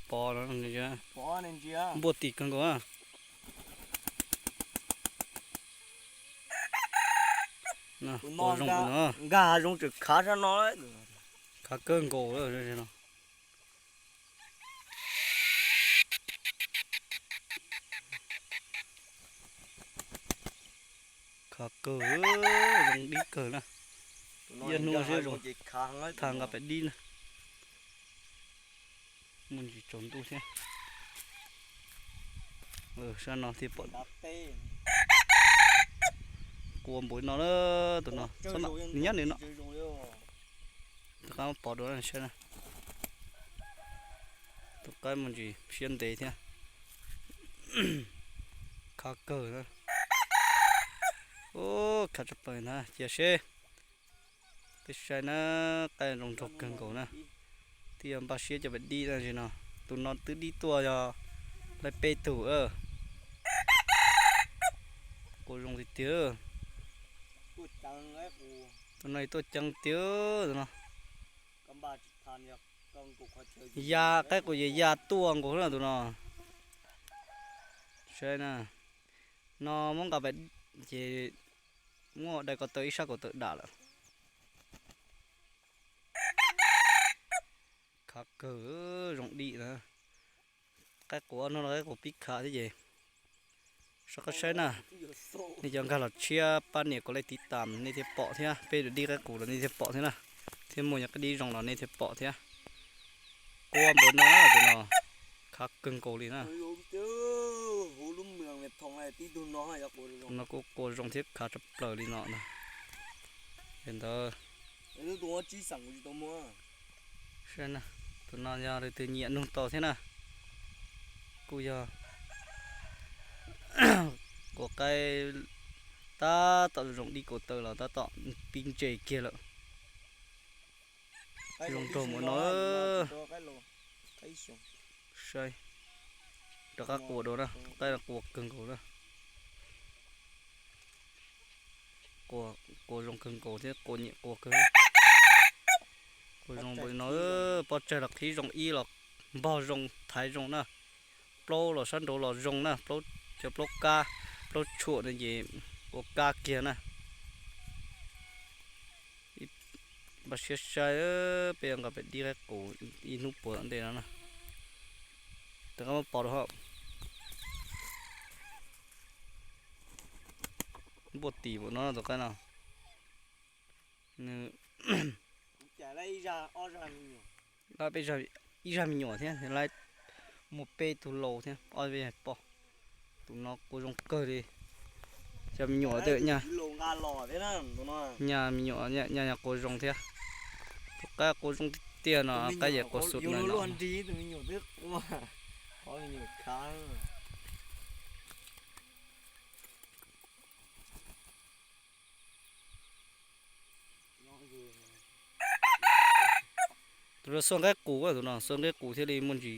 Pov no, npuaj tim kawg nkaus. Ua zoo no, nkag zoo tseem khav sab no, khav kawg nkaus no. Khav kawg, zoo dib kawg na. Ib hnub seb zoo, tham nqa pem dib na. Muaj ntsis tsaus ntuj thiab. Sab no thiaj pom. Kua npaum no na, tus no, nws nyob nws no. Tus qaib pov dua saib na. Tus qaib muaj ntsis siab ntev thiab. Khav kawg na. Khav tshaj plaws ntag, cia seb. Peb saib na, qaib zoo nraug kawg nkaus na. Twb yog npaj siab coj pem dib na, tab sis no tus no twb dib tuaj yog laib peb tug. Kua zoo tiag tiag. Tus no tuaj ceev tiag tus no. Ya qaib qus ya ya tuaj nkaus na tus no. Saib na, no muab nqa pem ces muab dai ko taw ib sab ko taw dam lawm. Khav kawg, zoo dib na. Qaib qus no qaib qus pib khav thiab ces sawv qab saib na. Nej cov nkag los tshiab pab nias kom lej tiv tam nej thiaj pom thiab, peb dib qaib qus los nej thiaj pom thiab na, thiab muaj cov qaib dib zoo los nej thiaj pom thiab. Kua npaum no na tus no, khav kawg nkaus li na. Tus no kuj kua zoo thiab khav tshaj plaws li no na. Es ntawd, saib na, tus no yog leej twg nyiam nug tau thiab na. Kuj yog kua qaib tab tom zoo dib ko taw los tab tom pib ntse kiag lawm. Zoo nraug mus no. Saib, rov qab kua dua na, qaib no kua kawg nkaus na. Kua zoo kawg nkaus thiab kua nyiam kua kawg. Kua zoo npaum no, pob tsaig los qhib zoo ib los npog zoo thaiv zoo na. Plaub los sab nraud los zoo na, plaub, cov plaub kab, plaub tshuam no ces ua kab kiag na. Npaj siab saib, peb yuav nqa pem dib qaib qus ib hnub puav tom ntej no na. Rov qab muab pov rau hauv. Npuaj tim npaum no tus qaib no. Nws lab peb ib zag me nyuam thiab, lab muaj peb tug laus thiab ob peb poj. Tus no kua zoo kawg li. Cov me nyuam tej nyaj, nyaj me nyuam nyaj nyaj kua zoo thiab. Tus qaib kua zoo tiag tiag no, qaib yam kua xum no. Tus no xuaj nqaij qus, tus no xuaj nqaij qus thiaj li muaj ntsis